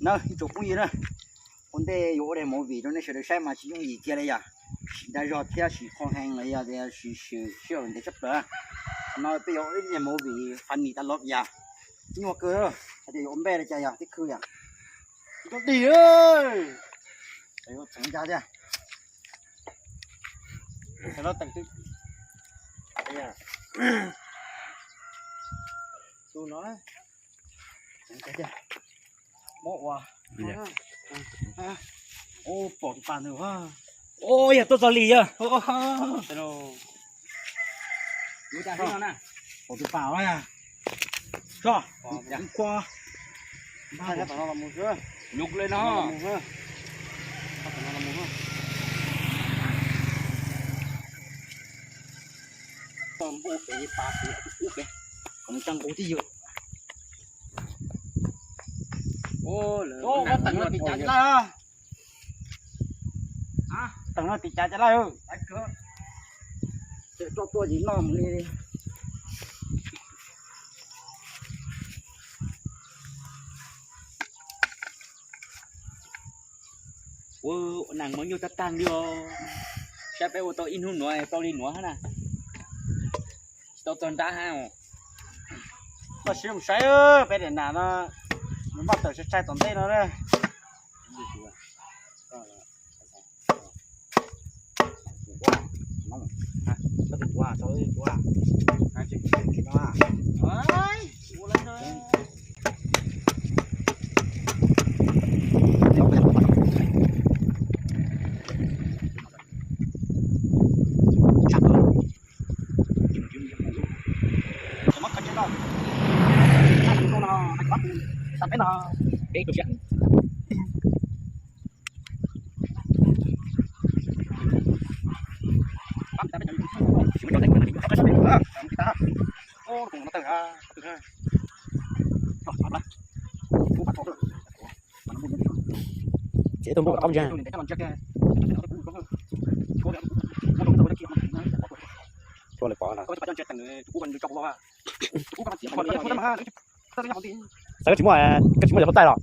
Na ib tsoom phooj ywg na, ua ntej yuav ua daim movie rau nej sawv daws saib mas tsis yooj yim kiag li yom. Siv dag zog thiab siv qhov heev los yog tias siv sij hawm ntev tshaj plaws. Qhov no peb yuav ua ib daim movie funny tas lov yom. Nyuaj kawg, hais tias yuav ua npej li cas yog tib khw yom. Tsis tau dig, tseem ncas thiab. Tus no, muab ua, pom tus pas ntawd. Ua yog tuaj txog li yog. Pom tus pas, so, kua, nyuj li no. Npua pem pas pem ub pem, kom nws tsa nqus tib yws. Teem no tim cav cas laj, teem no tim cav cas laj. Tso tuaj tsis noj mus li. Ua neeg mas nyuaj tag tag li os. Saib peb ua tau ib hnub nuav tau li nuav hab na. Tsis tau txog nrab hab. Koj siv zoo saib peb daim nas no, nws npaj tawm sai sai tom ntej no na. Ces tus npua kom tau ntsa. Txhob lawv pom no. Xav koj tsis muaj, koj tsis muaj yog hauv txaij los?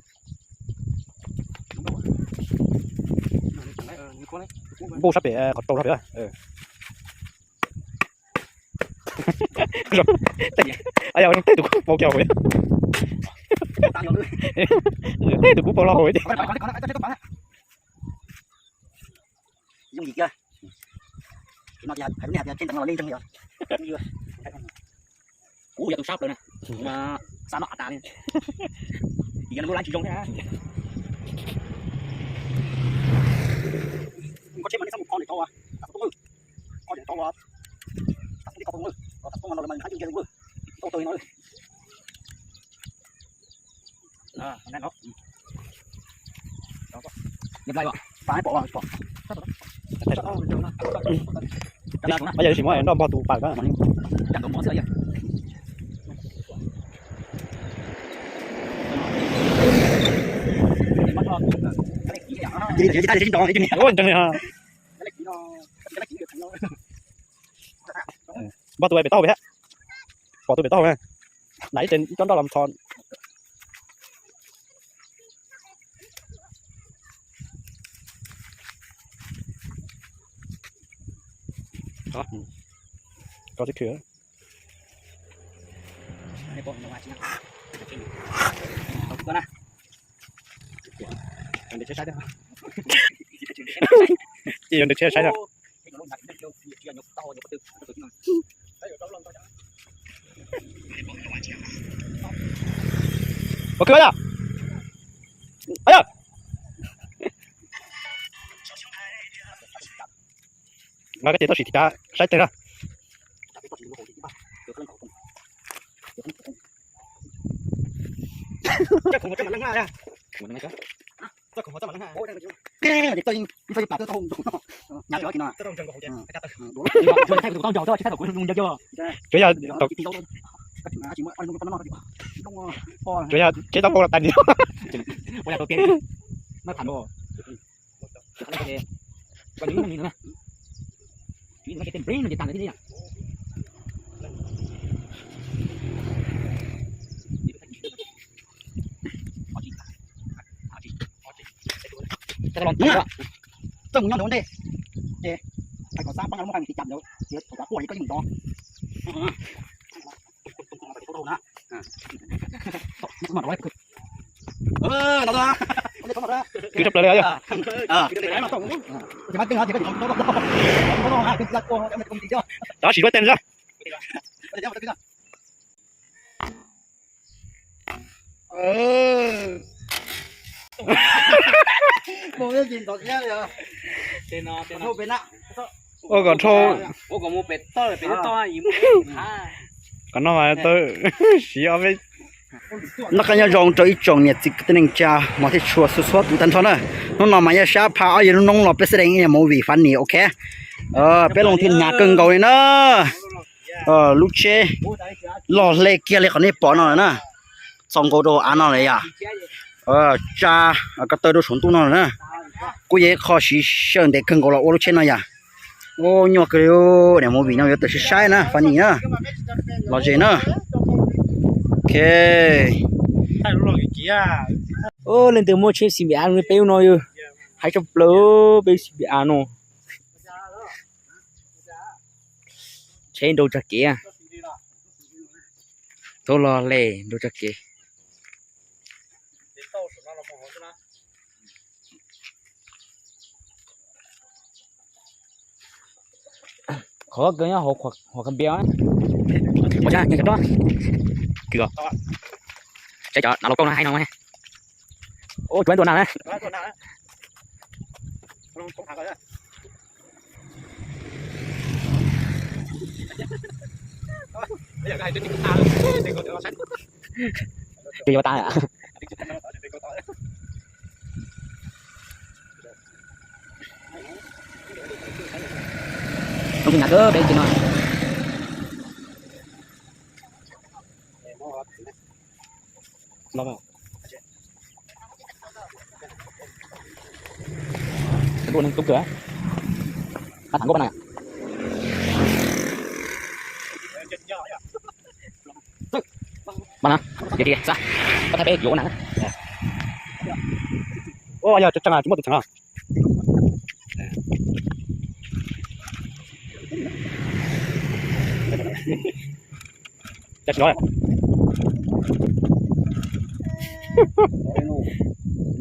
Npuj sab pem qhov rau sab pem. Yog tej tus kuv pau kiag hauv, tej tus kuv pau los hauv. Yooj yim kiag. Ces no hais rau nej hais tias tseem teem no los li ntseeg li os. Kuv yog tus sab plaws na, kuv mas xav noj av tas li. Yog lub lab tsis zoo thiab. Koj tsheb mas nej txhob mus kho ntawm tod, kho ntawm tod los, txhob li kho tod, txhob li kho tod los mas nws qab ncoo ntsia ntawd. Tau tau li no. Yog sim muab nroj npog tus pas. Npog tus pem tau pem thiab. Pom tus pem tau na. Nais ib tse coj nroj los tho. Koj tsis khw. Ces yog nrhiav tsheb saib na. Ua kwv yog. Yog. Mas koj ces tau sim tiv tav saib teg na. Tsuas yog tsuas yog tsheb tau pau los tas ni. Txawm mus nyob ntawd ua ntej, ces hais kom xab pab nqa lub haj tis cas ntawd, ces thaum quaj ces koj yeej mus tod. Kwv tshaj plaws li yog. Tab sis lub teg zog. Ua kom dhau. Kom no mas tau siv ob peb. Noj qab nyob zoo rau ib tsoom niam txiv kwv tij neej tsa hmov thiab tshua txhua txhua tus tag nrho na. Hnub no mas yog sab pha ob yawg lub noob los peb xab dees ib movie funny, ok. Peb loo thiaj hnyav kawg nkaus li na. Lub tsheb loj hle kiag li qhov nej pom no lawm na. Txaus nkaus rau av no lawm yom. Tsa ko taw rau saum ntuj no lawm na. Kuj yog ib qho siv sij hawm ntev kawg nkaus los ua lub tsheb no yom. Ua nyuaj kawg li, niam movie no yuav tawm saib saib na, funny na. Los ze na. Ok. Leej twg muaj tsheb C B R no peb lub no yog, hais tshaj plaws peb C B R no. Tsheb nrau tsag kev, thaub log le nrau tsag kev. Qhov kawg nyob hauv Huam Khas Npias. Ua tsa, nyeem tso. Kws os. Saib cov nav laus koj no hais no. Ua tsuav tua nas na. Ces yuav tas. Tus nas kawg peb ces no. Tus neeg tub kawg. Qab tham nkauj pab no. Pab no, yog li xav, koj thaij peb yuav ua nas. Ua yog tseem tsis muaj tus tseem.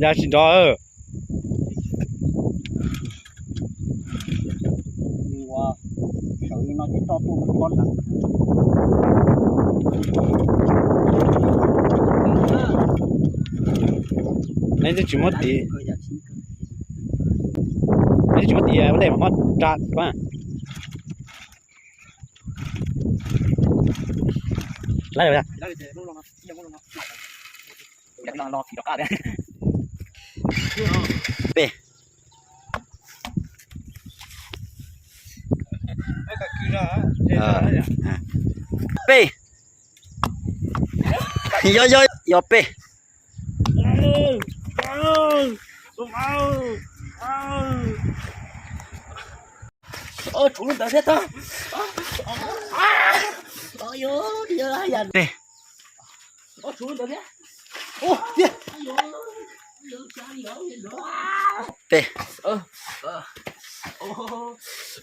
Yog tsis nrov. Neb twb tsis muab tiv, neb twb tsis muab tiv ua ntej mas muab tsa. Lawv peb, peb, yog yog yog peb. Tshuav lub ntawd thiab tag. Peb. Tshuav lub ntawd thiab. Peb.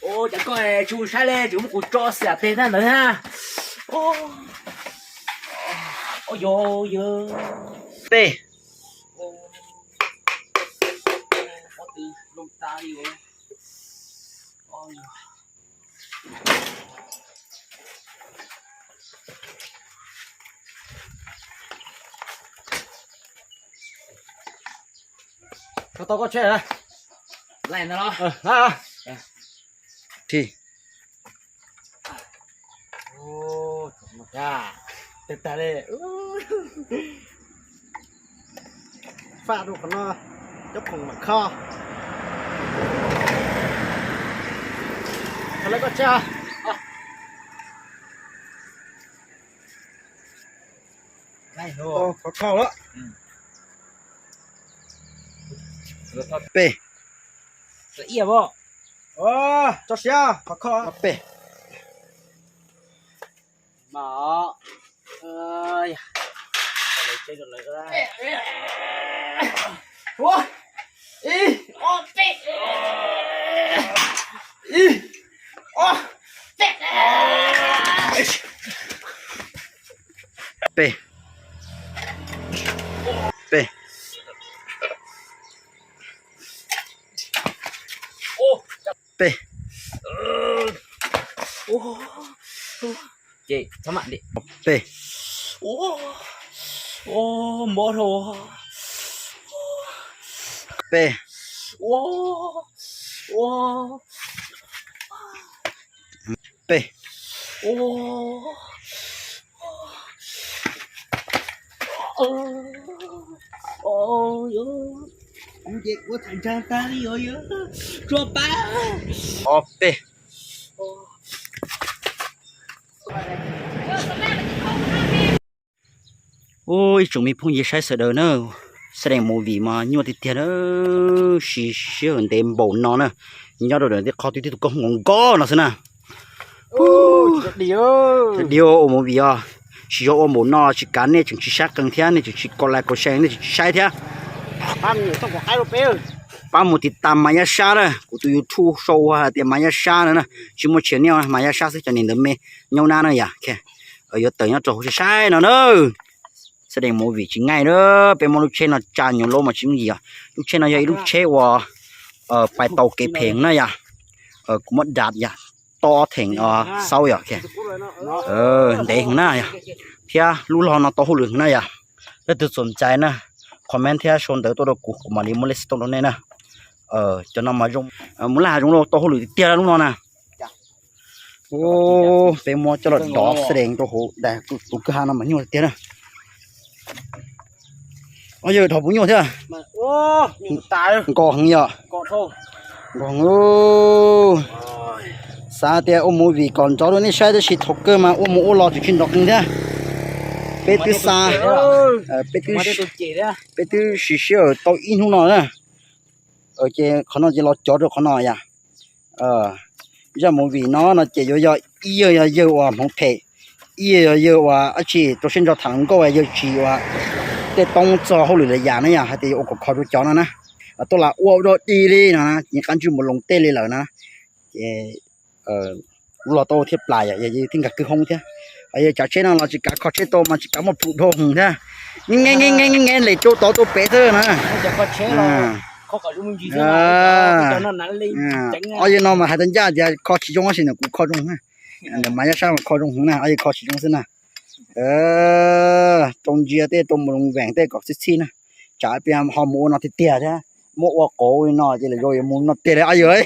Ua cas koj tsis saib li, tsis muab kuv tso xiam teg tag ntawd na. Peb. Tau koj tsheb. Thi. Tag tag li. Faj rau qhov no, cov khoom mam kho. Qhov lawv koj tsa. Qhov kho lawm. Peb. Tso siab, qhov kho. Peb. Mas, ua, ib, Pe. Pe. Pe. Pe. Pe. Pe. Ob peb. Ub, ib tsoom me phooj ywg saib sawv daws na, Xab Dees Movie mas nyuaj tiag tiag na, siv sij hawm ntev npaum no na, nyob rau ntawm tej qhov twg tib tug koob hmoov nkaus no xwb na. Ua movie os, tsis yog ua npaum no tsis kav nej tseem tsis sab qees thiab, nej tseem tsis kos like kos share, nej tseem tsis saib thiab. Pab mus tiv tas Mas Yaj Sab na, kuv tus YouTube sau hais tias Mas Yaj Sab no na, tsis muaj channel, Mas Yaj Sab xwb, cov niag ntawd me nyuaj nab na yom. Yuav tawm nyob rau hauv saib saib no na. Xab Dees Movie tsis ngaij na, peb muab lub tsheb no tsa nyuag lub mas tsis yooj yim os. Lub tsheb no yog ib lub tsheb uas pais tau kev phem na yom. Kuv muab dam yom, tau ob theem xaub yom, ntev heev na yom. Thiab lub log no tau hauj lwm heev na yom. Leej twg txaus ntshai na, comment thiab sau ntawv tuaj rau kuv, kuv mam li muab lej xov tooj rau nej na. Cov no mas zoo, mus laj hav zoov los tau hauj lwm tiag tiag lub no na. Peb muab coj los dov Xab Dees rau hauv, tus kwj ha no mas nyuaj tiag na. Yog dhau puas nyuaj thiab? Nkos heev yom. Nkos heev. Xav tias ua movie kom nrov rau nej saib tab sis thaum kawg mas ua mus ua los tseem tsis nrov qees thiab. Peb twb xa, peb twb siv sij hawm tau ib hnub no na. Ces qhov no ces los cov rau qhov no yom. Zaj movie no no ces yuav yog ib yawg yog yawg uas hmoov phem, ib yawg yog yawg uas dab tsi rau siab ntso tham hluas nkauj, yawg tsis ua tej toob txog hauj lwm lawm yam na yom, hais tias yuav ua kom kho rau cov no na. Tuaj lam ua ua dog dig li no na, yeej qab ntswj mus loos tej li lawm na. Ces lub log tau thiaj plam yom, yog thiaj nkag kwj hoob thiab. Yog tsav tsheb no los tsis kav kho tsheb tau mas tsis kav muaj plhum dhau hwv thiab. Nge nge nge nge nge nge les rau tod rau pem xwb na. Ob yawg no mas hais tau ncaj tias kho tsis zoo tab sis ntawm kuv kho zoo na. Ntawm Mas Yaj Sab mas kho zoo hwv na, ob yawg kho tsis zoo xwb na. Rau ntsia tej rau mus veem tej kom txhij txhij na. Tsam peb ho mus ua no tiag tiag thiab, muab ua qauv li no ces lwm zaus yuav mus no tiag li ob yawg.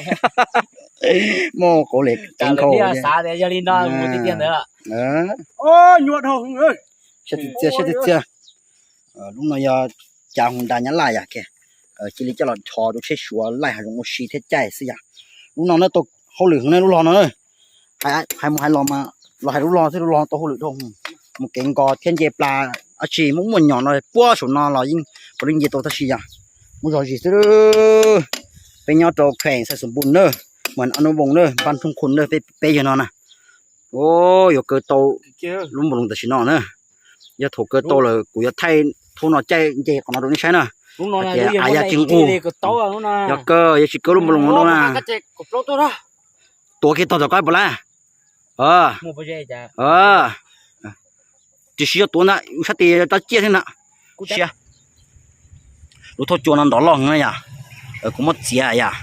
Muab ua qauv li ceev nkaus. Siab txias siab txias. Lub no yog cav hoo nra Nyab Laj yom, cia li coj los dhos rau tsheb Suav laij hav zoov ua si thiab caij xwb yom. Lub no na tau hauj lwm heev na lub log no. Hais mus hais los mas los hais lub log xwb, lub log tau hauj lwm dhau. Mus kev nkos thiab nce plas dab tsi muaj muaj nyom no puag saum no los yeej puav leej nce tau tab sis yog muaj zog zis xwb. Peb nyob rau kheem Xais Xoom Npus na, Mas Ab Nub Voos na, Npab Thoob Khu na, peb yawg no na. Yuav kaw tau lub npaus loos tam sim no na. Yog thaum kaw tau lawm kuv yuav thaij thaub no caij nce qhov no rau nej saib na. Hais tias av ya tsis nqug. Yog kaw, yog tsis kaw lub npaus loos no rau na. Tuav kiag tog tom koj puas lab? Tsis siv yog tuav ntag, sab tis rab ciaj thiab ntag. Siab. Lub thauj cua no nrov loj heev na yom. Kuv muab txiav yom.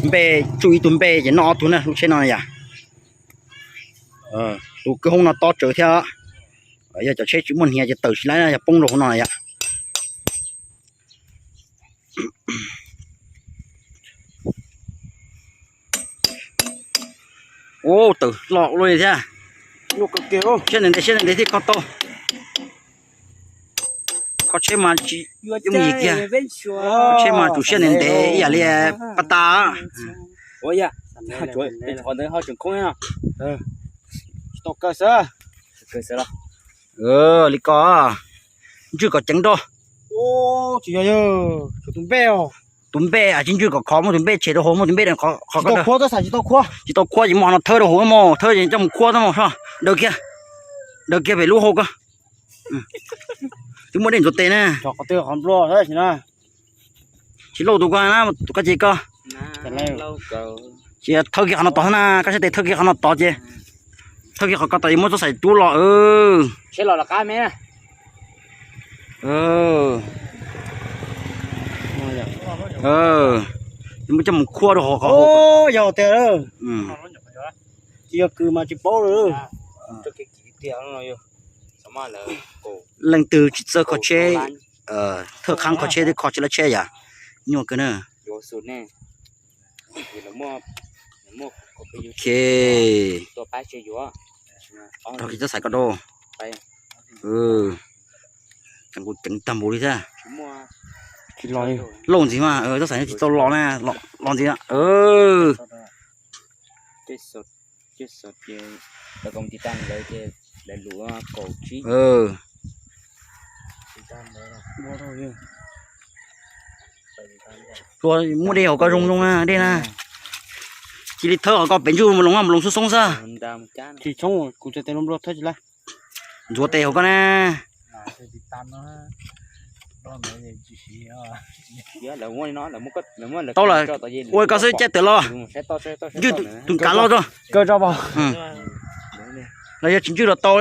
Npej tsuj ib tug npej ces noj ob tug na lub tsheb no yom. Tus kwj hoob no tob tsawv thiab. Yog cov tsheb tsis muaj hniav ces tawm tsis laib na, yog poob rau hauv no yom. Ua tawm loj ua luaj li thiab. Siab ntev ntev siab ntev ntev thiaj kho tau. Kho tsheb mas tsis yooj yim kiag. Kho tsheb mas tsum siab ntev ntev ib yam li pab tas. Li ko, ntswj kom ceev nrog. Tus npej, tus npej tsis ntswj kom khov, muab tus npej tshem rau hauv, muab tus npej qhov tsis tau khuab ces muab qhov no thawb rau hauv, muab thawb coj mus khuab xwb, daws kiag, daws kiag pem lub hau ko. Muaj dej ntxuav tes na. Tsis lauj tus ko na, tus ko ces ko. Ces thawj kiag qhov no tod xwb na, koj saib tes thawj kiag qhov no tod ces. Thawj kiag qhov ko tod yuav muab txoj xaim rub los. Muab coj mus khuab rau hauv qhov. Yog tiag, tsis yog kws mas tsis paub lawm. Leej twg tsis txawj kho tsheb, thawj qhab kho tsheb twb kho tsis laib tsheb yam nyuaj kawg na. Ok, rau kiag txoj xaim ko rau. Ceev tag npaum li thiab. Lauj ntxiv mas txoj xaim tsis tau los na, los ntxiv na. Muaj dej hauv ko zoo zoo na, dej na. Cia li thawb hauv ko pem ntsuj mus loos, mus loos xoob xoob xwb. Ntxuav tes hauv ko na. Tau lawm, ua ko xwb caij tawm los. Ntswj tus nkav los rau. Los yog tsis ntswj los tau.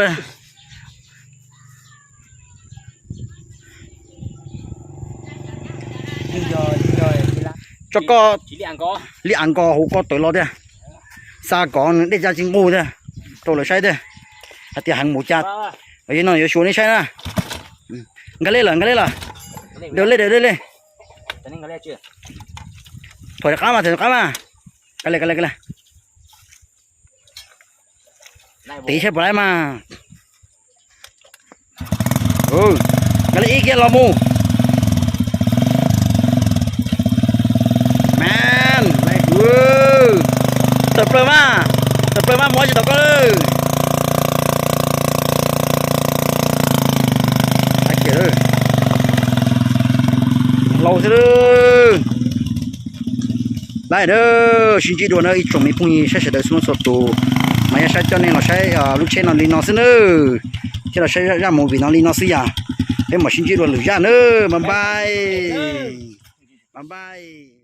Tso koj li av nkos hauv ko tawm los tiag. Xa kom dej tsa tsis nqug tiag rau lawv saib tiag, hais tias heev mus cas. No yuav xyuas nej saib na. Nkag lej lawm, nkag lej lawm. Daws lej, daws lej. Thuam qab mas, thuam qab mas. Nkag lej, nkag lej, nkag lej. Tiv saib puas laib mas. Nkag lej ib kiag los mus. Tawm plaws mas, tawm plaws mas, mus tsis tau koj lawm. Laus xwb. Laib, sib ntsib dua na ib tsoom me phooj ywg saib sawv daws xwb txhua tus. Mas yog saib coj nej los saib lub tsheb no li no xwb nawb, thiab los saib zaj movie no li no xwb yom. Peb mam sib ntsib dua lwm zaj nawb, bye bye.